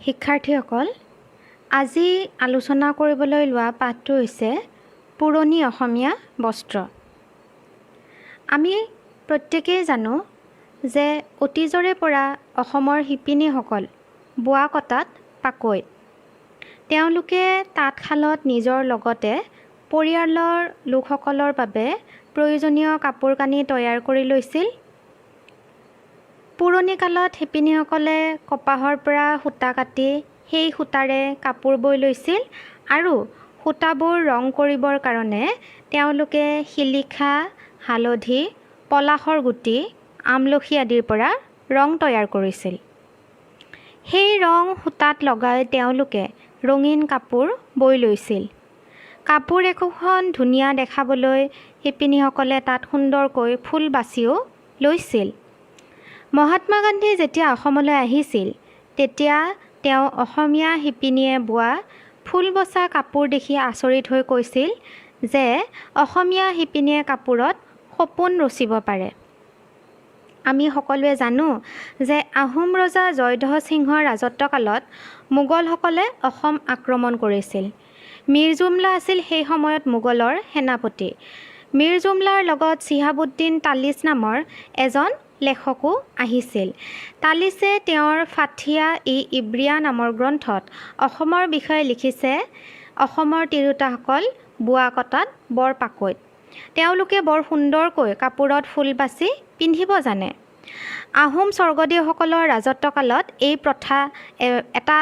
শিক্ষাৰ্থীসকল, আজি আলোচনা কৰিবলৈ লোৱা পাঠটো হৈছে পুৰণি অসমীয়া বস্ত্ৰ। আমি প্ৰত্যেকেই জানো যে অতীজৰে পৰা অসমৰ শিপিনীসকল বোৱা কটাত পাকৈত। তেওঁলোকে তাঁতশালত নিজৰ লগতে পৰিয়ালৰ লোকসকলৰ বাবে প্ৰয়োজনীয় কাপোৰ কানি তৈয়াৰ কৰি লৈছিল। পুৰণি কালত শিপিনীসকলে কপাহৰ পৰা সূতা কাটি সেই সূতাৰে কাপোৰ বৈ লৈছিল আৰু সূতাবোৰ ৰং কৰিবৰ কাৰণে তেওঁলোকে শিলিখা, হালধি, পলাশৰ গুটি, আমলখি আদিৰ পৰা ৰং তৈয়াৰ কৰিছিল। সেই ৰং সূতাত লগাই তেওঁলোকে ৰঙীন কাপোৰ বৈ লৈছিল। কাপোৰ একোখন ধুনীয়া দেখাবলৈ শিপিনীসকলে তাত সুন্দৰকৈ ফুল বাচিও লৈছিল। মহাত্মা গান্ধী যেতিয়া অসমলৈ আহিছিল, তেতিয়া তেওঁ অসমীয়া শিপিনীয়ে বোৱা ফুল বচা কাপোৰ দেখি আচৰিত হৈ কৈছিল যে অসমীয়া শিপিনীয়ে কাপোৰত সপোন ৰচিব পাৰে। আমি সকলোৱে জানো যে আহোম ৰজা জয়ধ্বজ সিংহৰ ৰাজত্বকালত মোগলসকলে অসম আক্ৰমণ কৰিছিল। মীৰজুমলা আছিল সেই সময়ত মোগলৰ সেনাপতি। মীৰজুমলাৰ লগত চিহাবুদ্দিন তালিছ নামৰ এজন লেখকো আহিছিল। তালিছে তেওঁৰ ফাথিয়া ই ইব্ৰিয়া নামৰ গ্ৰন্থত অসমৰ বিষয়ে লিখিছে, অসমৰ তিৰোতাসকল বোৱা কটাত বৰ পাকৈত। তেওঁলোকে বৰ সুন্দৰকৈ কাপোৰত ফুল বাচি পিন্ধিব জানে। আহোম স্বৰ্গদেউসকলৰ ৰাজত্বকালত এই প্ৰথা এটা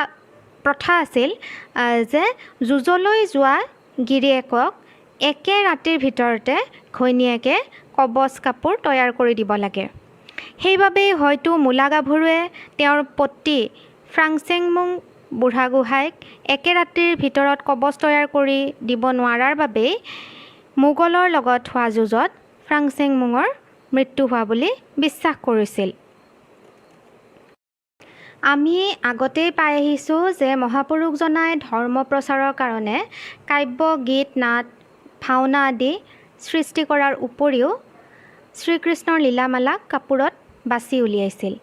প্ৰথা আছিল যে যুঁজলৈ যোৱা গিৰিয়েকক একে ৰাতিৰ ভিতৰতে ঘৈণীয়েকে কৱচ কাপোৰ তৈয়াৰ কৰি দিব লাগে। সেইবাবেই হয়তো মূলা গাভৰুৱে তেওঁৰ পতি ফ্ৰাংচেংমুং বুঢ়াগোহাঁইক একে ৰাতিৰ ভিতৰত কৱচ তৈয়াৰ কৰি দিব নোৱাৰাৰ বাবেই মোগলৰ লগত হোৱা যুঁজত ফ্ৰাংচেংমুঙৰ মৃত্যু হোৱা বুলি বিশ্বাস কৰিছিল। আমি আগতেই পাই আহিছোঁ যে মহাপুৰুষজনাই ধৰ্ম প্ৰচাৰৰ কাৰণে কাব্য, গীত, নাট, ভাওনা আদি সৃষ্টি কৰাৰ উপৰিও শ্ৰীকৃষ্ণৰ লীলামালাক কাপোৰত বাছি উলিয়াইছিল।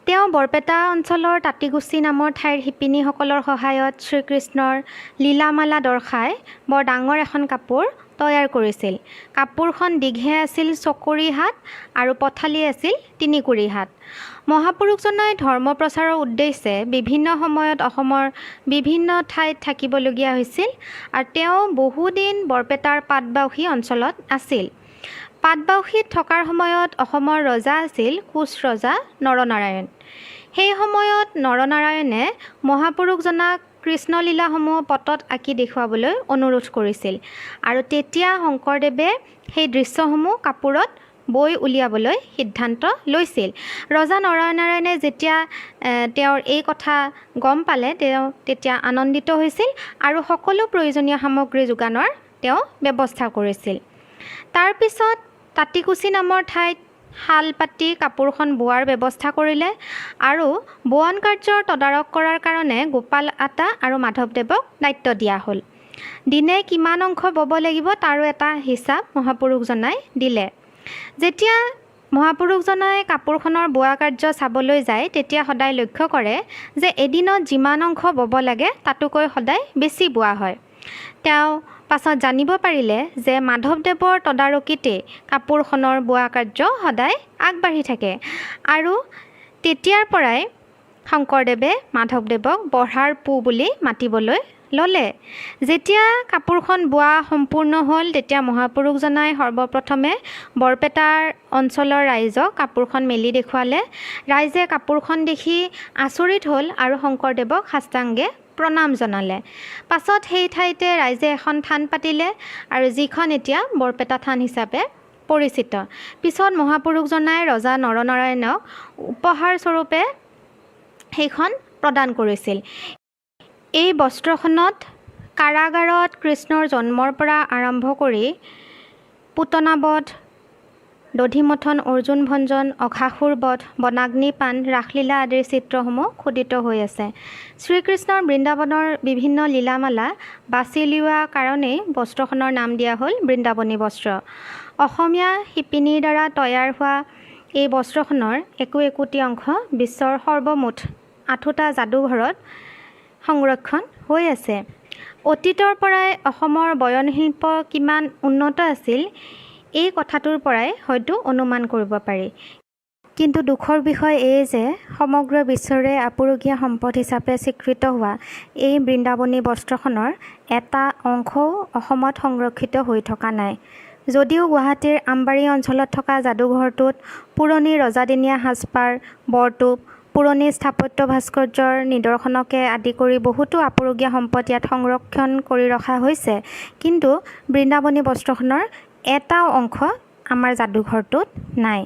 তেওঁ বৰপেটা অঞ্চলৰ তাঁতীকুছি নামৰ ঠাইৰ শিপিনীসকলৰ সহায়ত শ্ৰীকৃষ্ণৰ লীলামালা দৰ্শাই বৰ ডাঙৰ এখন কাপোৰ তৈয়াৰ কৰিছিল। কাপোৰখন দীঘে আছিল ছকুৰি হাত আৰু পথালি আছিল 3 কুৰি হাত। মহাপুৰুষজনাই ধৰ্ম প্ৰচাৰৰ উদ্দেশ্যে বিভিন্ন সময়ত অসমৰ বিভিন্ন ঠাইত থাকিবলগীয়া হৈছিল আৰু তেওঁ বহুদিন বৰপেটাৰ পাটবাউসী অঞ্চলত আছিল। পাটবাউসীত থকাৰ সময়ত অসমৰ ৰজা আছিল কোচ ৰজা নৰনাৰায়ণ। সেই সময়ত নৰনাৰায়ণে মহাপুৰুষজনাক কৃষ্ণলীলাসমূহ পটত আঁকি দেখুৱাবলৈ অনুৰোধ কৰিছিল আৰু তেতিয়া শংকৰদেৱে সেই দৃশ্যসমূহ কাপোৰত বৈ উলিয়াবলৈ সিদ্ধান্ত লৈছিল। ৰজা নৰনাৰায়ণে যেতিয়া তেওঁৰ এই কথা গম পালে, তেওঁ তেতিয়া আনন্দিত হৈছিল আৰু সকলো প্ৰয়োজনীয় সামগ্ৰী যোগানৰ তেওঁ ব্যৱস্থা কৰিছিল। তাৰপিছত তাঁতীকুছি নামৰ ঠাইত শাল পাতি কাপোৰখন বোৱাৰ ব্যৱস্থা কৰিলে আৰু বোৱন কাৰ্যৰ তদাৰক কৰাৰ কাৰণে গোপাল আতা আৰু মাধৱদেৱক দায়িত্ব দিয়া হ'ল। দিনে কিমান অংশ বব লাগিব, তাৰো এটা হিচাপ মহাপুৰুষজনাই দিলে। যেতিয়া মহাপুৰুষজনাই কাপোৰখনৰ বোৱা কাৰ্য চাবলৈ যায়, তেতিয়া সদায় লক্ষ্য কৰে যে এদিনত যিমান অংশ বব লাগে, তাতোকৈ সদায় বেছি বোৱা হয়। তেওঁ পাছত জানিব পাৰিলে যে মাধৱদেৱৰ তদাৰকিতেই কাপোৰখনৰ বোৱা কাৰ্য সদায় আগবাঢ়ি থাকে আৰু তেতিয়াৰ পৰাই শংকৰদেৱে মাধৱদেৱক বঢ়াৰ পো বুলি মাতিবলৈ ল'লে। যেতিয়া কাপোৰখন বোৱা সম্পূৰ্ণ হ'ল, তেতিয়া মহাপুৰুষজনাই সৰ্বপ্ৰথমে বৰপেটাৰ অঞ্চলৰ ৰাইজক কাপোৰখন মেলি দেখুৱালে। ৰাইজে কাপোৰখন দেখি আচৰিত হ'ল আৰু শংকৰদেৱক সাষ্টাংগে প্ৰণাম জনালে। পাছত সেই ঠাইতে ৰাইজে এখন থান পাতিলে আৰু যিখন এতিয়া বৰপেটা থান হিচাপে পৰিচিত। পিছত মহাপুৰুষজনাই ৰজা নৰনাৰায়ণক উপহাৰস্বৰূপে সেইখন প্ৰদান কৰিছিল। এই বস্ত্ৰখনত কাৰাগাৰত কৃষ্ণৰ জন্মৰ পৰা আৰম্ভ কৰি পুতনাবধ, দধিমথন, অৰ্জুন ভঞ্জন, অঘাসুৰ বধ, বনাগ্নিপান, ৰাসলীলা আদিৰ চিত্ৰসমূহ খোদিত হৈ আছে। শ্ৰীকৃষ্ণৰ বৃন্দাবনৰ বিভিন্ন লীলামালা বাছি উলিওৱা কাৰণেই বস্ত্ৰখনৰ নাম দিয়া হ'ল বৃন্দাবনী বস্ত্ৰ। অসমীয়া শিপিনীৰ দ্বাৰা তৈয়াৰ হোৱা এই বস্ত্ৰখনৰ একো একোটি অংশ বিশ্বৰ সৰ্বমুঠ আঠোটা যাদুঘৰত সংৰক্ষণ হৈ আছে। অতীতৰ পৰাই অসমৰ বয়নশিল্প কিমান উন্নত আছিল, এই কথাটোৰ পৰাই হয়তো অনুমান কৰিব পাৰি। কিন্তু দুখৰ বিষয় এয়ে যে সমগ্ৰ বিশ্বৰে আপুৰুগীয়া সম্পদ হিচাপে স্বীকৃত হোৱা এই বৃন্দাবনী বস্ত্ৰখনৰ এটা অংশও অসমত সংৰক্ষিত হৈ থকা নাই। যদিও গুৱাহাটীৰ আমবাৰী অঞ্চলত থকা যাদুঘৰটোত পুৰণি ৰজাদিনীয়া সাজপাৰ, বৰটোপ, পুৰণি স্থাপত্য ভাস্কৰ্যৰ নিদৰ্শনকে আদি কৰি বহুতো আপুৰুগীয়া সম্পদ ইয়াত সংৰক্ষণ কৰি ৰখা হৈছে, কিন্তু বৃন্দাবনী বস্ত্ৰখনৰ এটাও অংশ আমাৰ যাদুঘৰটোত নাই।